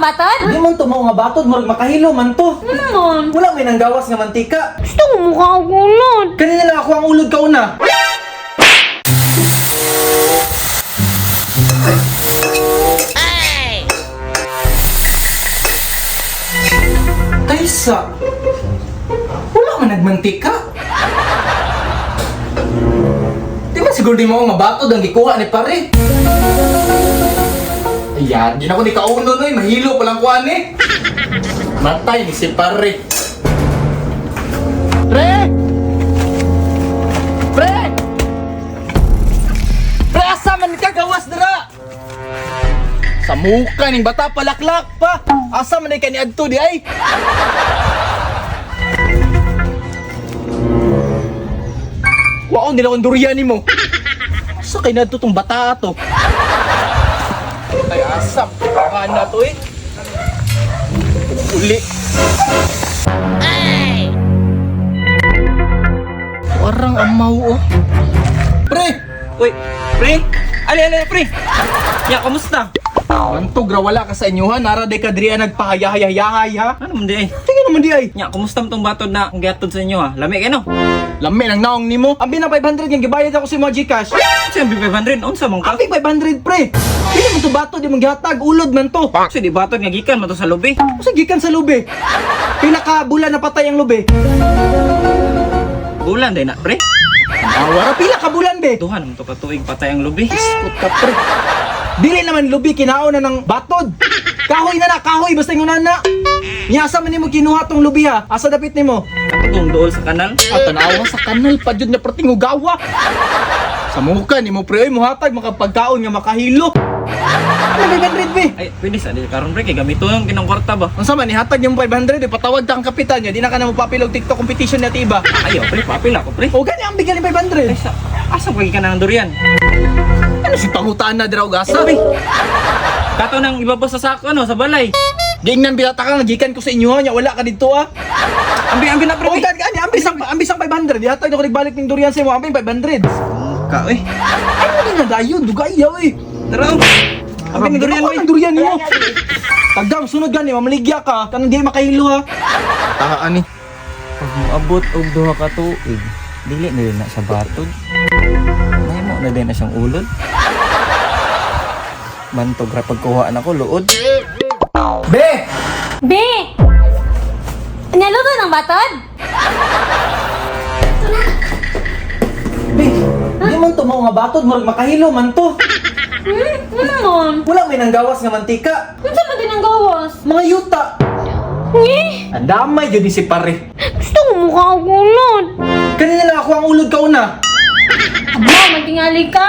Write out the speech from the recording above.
batod? Di man to mao nga batod, murag makahilo man to. Ano man? Wala may nanggawas nga mantika. Gusto ko mukha og ulod. Kanina lang ako ang ulod kauna. Taysa, wala man nagmantika. Di ba siguro di mo nga batod ang gikuha ni pare? Ayan, di na ko ni kauno noy, mahilo palang kuan eh. Matay ni si pare. Pre! Pre! Pre, asa man ka gawas dira? Sa muka ning bata palaklak pa. Asa man ka ni adto di ay? Waon nila kong durian nimo. Asa kay nadto tong bata ato? Ay asap, baka na to eh. Uli. Warang amaw oh. Pre! Uy, pre! Ali, ali, pre! Ya, kamusta? Mantog ra wala ka sa inyo ha. Nara day ka diri nagpahayahayahay ha. Ano man di ay? Tingnan naman di ay. Ya, kumusta man tong batod na kung gihatod sa inyo ha? Lami kayo no? Lami ng naong nimo. Ambi na 500 yung gibayad ako sa mga GCash. Unsa yung B500? Unsa man ka? Ambi 500 pre. Dili man to bato di man gihatag ulod man to. Unsa di batod nga gikan man to sa lubi? Usa gikan sa lubi. Pila ka bulan na patay ang lubi. Bulan day na, pre. Awara pila ka bulan be. Duha naman to ka tuig patay ang lubi. Iskot ka pre. Dili naman lubi kinaon na ng batod. Kahoy na na, kahoy basta ingon na. Nya asa man nimo kinuha tong lubi ha? Asa dapit nimo? Ato tong duol sa kanal. At tanawa sa kanal pa jud na perting ugawa. Sa muka nimo pre oy mohatag makapagkaon nga makahilo. Ano 500 be? Ay, pwede sa di karon pre kay gamito yung kinong kwarta ba? Unsa man ihatag nimo 500 eh, patawag ta ang kapitan niya, di na ka na mopapilog TikTok competition na iba. Ayo, pre, papil ako, pre. O gani ang bigyan ni 500. Ay, sa asa pa gikan ang durian? Ano si pangutaan na dira og asa? Pre. Kato nang ibaba sa sako no, sa balay. Giingnan bilata ka nga gikan ko sa inyo ha, nya wala ka didto ah. Ambi, ambi na pre. O gani gani ambis ang 500. Ihatag na ko nagbalik ning durian sa imo, ambing 500. Ka, oy. Ay mo na dayon, dugay yaw eh. Tara. oh. Ambi ng durian, Ako oy. ang durian nimo. Tagam sunod gani mamaligya ka, kanang di makahilo ha. Tahaan ni. Pag moabot og duha ka tuig, dili na din na siya batod. Nahimo na din na siyang ulod. Mantog ra pagkuha nako luod. Be! B! Naluto ng batod? Be, di man to mao nga batod, murag makahilo man to. Hmm? Ano man? Wala may nanggawas nga mantika. Unsa man din ang gawas? Mga yuta. Eh, Ang damay jud ni si pare. gusto ko mukha og ulod. Kanina lang ako ang ulod kauna. Aba, magtingali ka?